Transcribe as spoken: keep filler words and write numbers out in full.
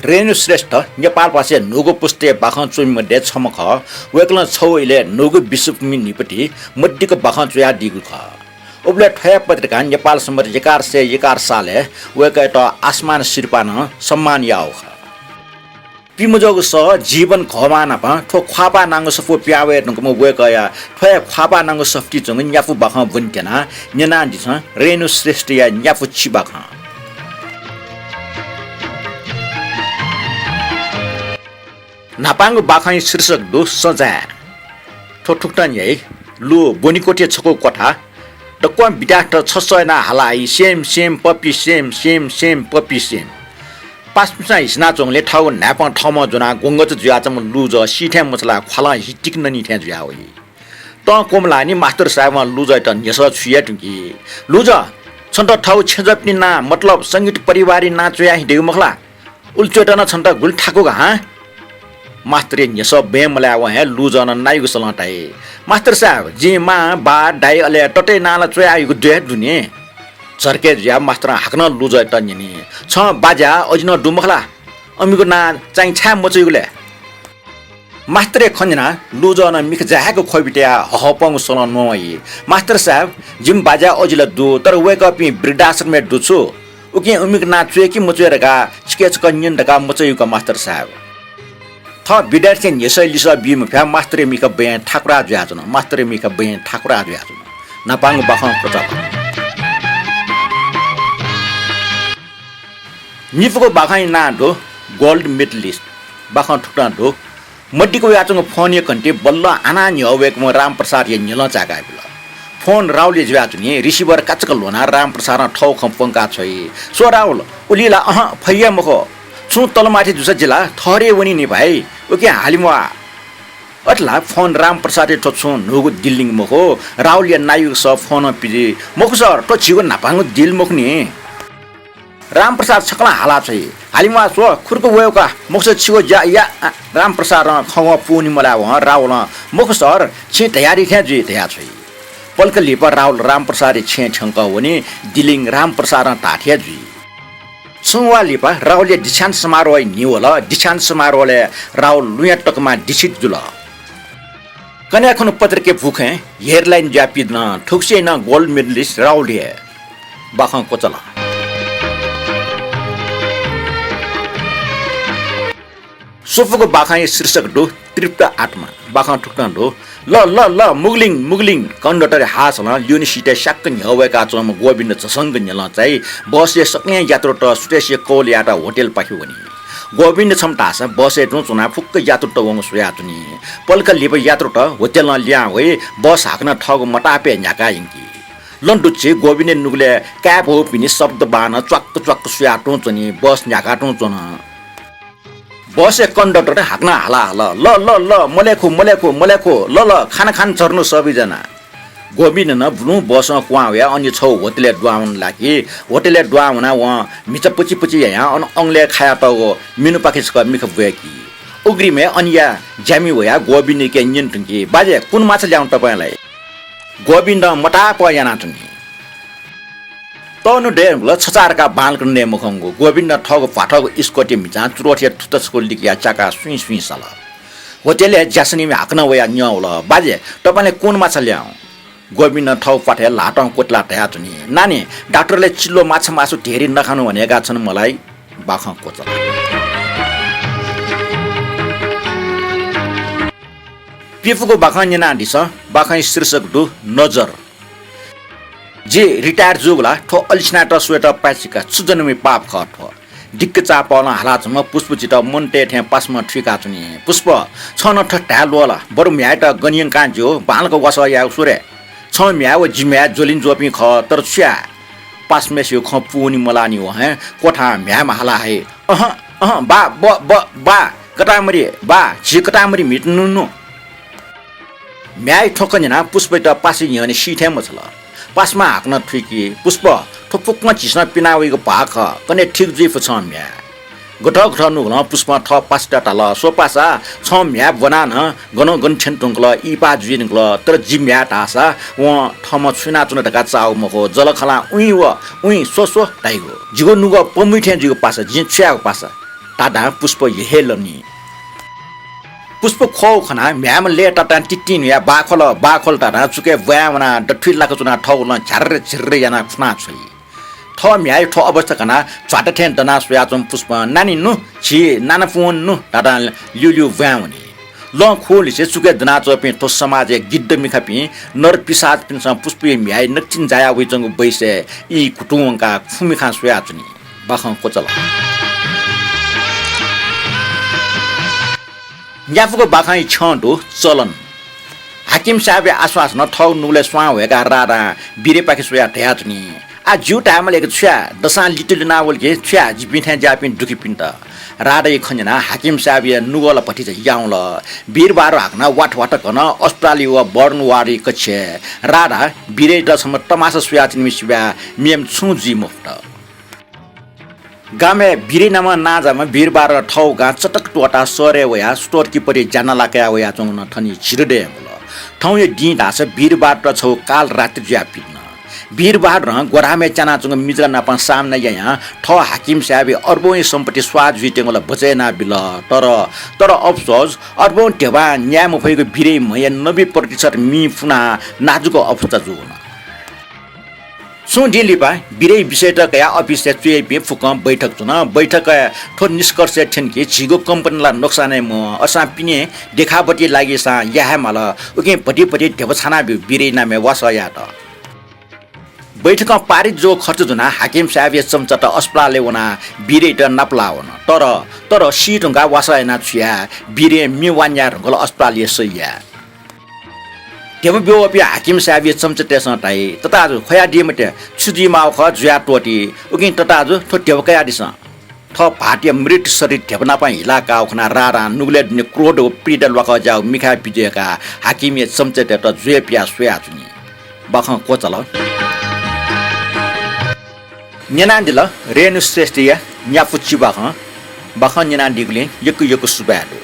रेणु श्रेष्ठ नेपाल भाषाया न्हूगु पुस्ताया बाखं च्वमिम्ह मध्ये छम्ह खः। वय्कलं छगू इलय् न्हूगु विश्वभूमि न्हिपति मदिक्क बाखं च्वयादीगु खः। उबलय् थ्व हे पत्रिकां नेपाल सम्बत एघार सय एघार सालय् वय्कःयात आसमान सिरपाः नं सम्मान याःगु खः। पिमजःगु सः जीवन घःमाः नाप थ्व ख्वाःपाः नांगु सफू पिहां वये धुंकूम्ह वय्कःया थ्व हे ख्वाःपाः नांगु सफुतिइ च्वंगु न्यापु बाखं ब्वने त्यना। न्यनादिसँ रेणु श्रेष्ठया न्यापु चिबाखं। न्हापांगु बाखंया शीर्षक दु सजाँय। थ्व थुकथं न्ह्याइ। लु ब्वनेकोठिया छकू क्वथा। दक्वं विद्यार्थीत छसः यानाः हाला हइ, स्येम, स्येम, पपी, स्येम, स्येम, स्येम, पपी, स्येम। पासापिन्सं हिसनाच्वंगुलिं थःगु न्हाय्पं थःम्हं ज्वनाः ग्वंगच जुयाच्वंम्ह लुजः सी थें मछुलाः ख्वालं हितिक ननी थें जुयावइ। तं क्वम्हलाःनि मास्तर साहेबं लुजःयात न्ह्यसः छु याये धुंकी। लुजः, छन्त थःगु छेँजःपिनि नां, मतलब संगीत परिवारया नां च्वयाः हिं दइगु मखु ला? उलि च्वयेत नं छन्त गुलि थाकु का हँ? मास्तरया न्ह्यसः बँय् मलायेवं हे लुजलं नायुगु सलं धाइ, मास्तर साहेब, जिं मां, बा, दाइ अले ततया नां ला च्वयाहयागु द्वः हे दु नि। झर्के जुयाः मास्तरं हाकनं लुजःयात न्यनी, छं बाज्या अजि नं दु मखु ला? अमिगु नां चाहिँ छाय् मच्वइगु ले? मास्तरया खँ न्यनाः लुजः नं मिखा जाय्‌क ख्वबि तयाः हःहःपंगु सलं न्ववाइ। मास्तर साहेब, जिमि बाज्या अजि ला दु, तर वय्‌कःपिं वृद्धाश्रमय् दु छु। उकिं उमिगु नां च्वये कि मच्वये धकाः छिके छकः न्यने धकाः मच्वइगु का मास्तर साहेब। थः विद्यार्थीं न्ह्यसःया लिसः बी मफयाः मास्तरया मिखा बँय् थाकुरा जुयाच्वन। मास्तरया मिखा बँय् थाकुरा जुयाच्वन। न्हापांगु बाखं क्वचाल। निपुगु बाखंया नां दु Gold Medalist। बाखं थुकथं दु। मदिक्क वयाच्वंगु फोनया घन्टी बल्ल हानं न्ह्यः वय्‌कःम्ह रामप्रसादया न्ह्यलं चाय्‌का बिल। फोन राहुलया जुयाच्वनी। रिसिभर काचाक्क ल्ह्वनाः रामप्रसादं थःगु खँ प्वंका छ्वइ। स्व राहुल, उलि ला अहँ, फइ हे मखु। छुं तलमाथि जूसा जि ला थःरे वनी नि भाइ। उकिं हाले म्वाः। अथे ला फोन रामप्रसादया थ्व छुं न्हूगु दिल निंगु मखु। राहुलया नायुगु सः फोनं पिजि। मखु सर, थ्व झीगु न्हापांगु दिल मखु नि। रामप्रसाद छकलं हाला छ्वइ। हाले म्वाः स्व, खुर्क वयेगु का, मखुसा छिगु ज्या या। रामप्रसादं खँ वं पूवने मलायेवं राहुलं, मखु सर, छिं धयादी थें जुइ धया छ्वइ। पलख लिपा राहुल रामप्रसादया छेँय् थ्यंकः वनी। दिलिं रामप्रसादं धाःथें जुइ। छुं वा लिपा राहुलया दीक्षान्त समारोहया न्हि वल। दीक्षान्त समारोहलय् राहुल लुँया तकमां दीक्षित जुल। कन्हय् खुन्हु पत्रिकाय् बुखँय् headline जुयाः पिदन, थुगुसिया नं gold medalist राहुल हे। बाखं क्वचाल। स्वपुगु बाखंया शीर्षक दु तृप्त आत्मा। बाखं थुकथं दु। ल ल ल, मुग्लिङ मुग्लिङ। कन्डक्टरया हासलं ल्यूने सिथय् स्याक्क न्ह्यः वय्‌काच्वंम्ह गोविन्द झसंक न्ह्यलं चाइ। बसया सकलें यात्रुत सुथय्‌सिया कौल यायेत होटलपाखे वनी। गोविन्द छम्ह धाःसा बसय् तुं च्वनाः फुक्क यात्रुत वंगु स्वयाच्वनी। पलख लिपा यात्रुत होटलं लिहां वइ। बस हाकनं थःगु मतापय् न्ह्याकाः यंकी। लँ दुच्छि गोविन्दया नुगलय् काय्‌भौपिनि शब्द बानं च्वाक्क च्वाक्क सुयाः तुं च्वनी। बस न्ह्याकाः तुं च्वन। बसया कन्डक्टरं हाकनं हाला हल, ल ल ल, मल्यखु मल्यखु मल्यखु, ल ल, खाना खान झर्नु सबैजना। गोविन्द नं बुलुं बसं क्वहां वयाः अन छगू होटलय् दुहां वन लाकी। होटलय् दुहां वनाः वं म्हिचा पुचि पुचि यायां अन अंगलय् खायातःगु मेनुपाखे छकः मिखा ब्वय्‌की। उघ्रिमय् अनया ज्यामि वयाः गोविन्दयाके न्यने धुंकी, बाज्या, कुन माछा ल्याहां तपं ला? गोविन्दं मतापः यानाच्वनी। तःन्हु दये धुंकल, छचाः धकाः बांलाक नये मखंगु। गोविन्दं थःगु भ्वाथःगु स्कर्टया म्हिचां चुरोटया थुत्ता छकू लिकयाः च्याकाः सुइँ सुइँ साल। होटलय् ज्यासनीम्ह हाकनं वयाः न्यंवल, बाज्या, तपं ला कुन माछा ल्याहां? गोविन्दं थःगु प्वाथय् ल्हातं क्वतलाः धयाच्वनी, नानी, डाक्टरले चिल्लो माछा मासु धेरै नखानु भनेका छन मलाइ। बाखं क्वचाल। प्यपुगु बाखं न्यनादिसँ। बाखंया शीर्षक दु नजर। जि retire जूगु ला थ्व अलिछिनात स्वयेत पाय्‌छि का, छु जन्मया पाप खः थ्व। दिक्क चाःपलं हालाच्वंम्ह पुष्प जितः मन तये थें पासाम्ह थुइकाच्वनी। पुष्प, छं नं थथे धाये ल्वः ला? बरु म्ह्याय्‌त गन यंकां ज्यू, बांलाक वासः यायेगु स्व रे। छं म्ह्याय् व जि म्ह्याय् ज्वलिं ज्वःपिं खः, तर छु याये? पासाम्हय्‌सिगु खँ पूवने मलाःनि वं हे क्वथां म्ह्याय्‌म्ह हाला हइ। अहँ, अहँ, बा, ब, ब, बा, कतामरी, बा, झी कतामरी म्हित नुनु। म्ह्याय्‌या थ्व खँ न्यनाः पुष्पयात पासाया न्ह्यःने सी थें मछाल। पासाम्हं हाकनं थुइकी, पुष्प, थ्व फुक्कं झीसं पिना वइगु भाः खः, कन्हय् ठीक जुइ फु छं म्ह्याय्। गथः गथः नुगलं पुष्पं थः पासायात धाल, स्व पासा, छं म्ह्याय् ब्वनाः नं गनं गन थ्यने धुंकल, इहिपाः जुइ धुंकल, तर जि म्ह्याय् धाःसा वं थःम्हं छु यानाच्वन धकाः चाःगु मखु, जःलाखःलां उइँ व उइँ स्व स्व धाइगु। जिगु नुगः पमुइ थें जुइगु पासा, जिं छु यायेगु पासा? धाधां पुष्प हेहेलनी। पुष्प ख्वःगु खनाः म्ह्याय्‌म्ह लय्‌तातां तितिं न्हुयाः बाखल, बाखल धाधां चुकय् ब्वाँय् वनाः दथुइ लाक च्वनाः थःगु लं झ्यार्र झिर्र यानाः खुना छ्वइ। थः म्ह्याय्‌या थ्व अवस्था खनाः झ्वाता थें दनाः स्वयाच्वंम्ह पुष्पं नानी नु, झी नानापुं वने नु धाधां ल्यूल्यू ब्वाँय् वनी। लं ख्वःलिसे चुकय् दनाच्वंपिं थ्व समाजया गिद्ध मिखापिं नरपिशाचपिन्सं पुष्पया म्ह्याय् नकतिनि जाया वइच्वंगु बैसय् ई कुतुं वंकाः खुँ मिखां स्वयाच्वनी। बाखं क्वचाल। न्यापुगु बाखंया छ्यं दु चलन। हाकिम साहेबया आश्वासनं थःगु नुगलय् स्वां ह्वय्‌काः राधां बिरेपाखे स्वयाः धयाच्वनी, आः ज्यू धायेमाल कि छु याये, दसां लितुलिनावल कि छु याये, जिपिं थें ज्याःपिं दुःखीपिन्त। राधाया खँ न्यनाः हाकिम साहेबया नुगः ला भतिचा याउँल। वीरबहादुर हाकनं वाथ वाथ घन अस्पतालय् व वार्डनवार्डया कक्षय्। राधा बिरेयात छम्ह तमासा स्वयाच्वनीम्ह सिवाय् मेम्ह छुं जुइ मफुत। गामय् बिरे नामं नां जाःम्ह वीरबहादुरं थःगु गां चटक त्वःताः शहरय् वयाः स्टोरकिपरया ज्या नाला कयाः वयाच्वंगु नं थन झिदँ दयेधुंकल। थौंया दिं धाःसा वीरबहादुरया छगू कालरात्रि जुयाः पिदन। वीरबहादुरं ग्वधामय् च्यानाच्वंगु मिजंला नाप सामना यायां थः हाकिम साहेबया अर्बौंया सम्पत्ति स्वाः जुइत्यंगु ला बचय् यानाबिल। तर, तर अफसोस, अर्बौं ध्यबां न्याये मफइगु बिरेया म्हया नब्बे प्रतिशत मिं पुनाः नाजुक अवस्था जूवन। छुं दिं लिपा बिरेया विषयत कयाः अफिसय् च्वयापिं फुक्कं बैठक च्वन। बैठकय् थ्व निष्कर्षय् थ्यन कि झीगु कम्पनी ला नोक्सानय् मवं, असां पिने देखावटीया लागि सां याये हे माल, उकिं भति भति ध्यबा छानाब्यु बिरेया नामय् वासः यायेत। बैठकं पारित जूगु खर्च ज्वनाः हाकिम साहेबया चम्चात अस्पतालय् वनाः बिरेयात नापलाः वन। तर, तर सी धुंकाः वासः यानाः छु याये, बिरें मि वान्याये धुंकल अस्पतालया सही याये। ध्यबा ब्यू वःपिं हाकिम साहेबया चम्चातय्‌सं धाइ, तताजु, ख्वयादी मते, छु जुइमाःगु खः जुयाः त्वःति, उकिं तताजु, थ्व ध्यबा कयादिसँ। थः भाःतया मृत शरीर ध्यबा नाप हिला काःगु खनाः राधां नुगलय् दुने क्रोध व पीडा ल्वाकः ज्याःगु मिखाय् बिज्वय्‌काः हाकिमया चम्चातय्‌त ज्वय् पियाः स्वयाच्वनी। बाखं क्वचाल। न्यनादिल रेणु श्रेष्ठया न्यापु चिबाखं। बाखं न्यनादीगुलिं यक्व यक्व सुभाय् दु।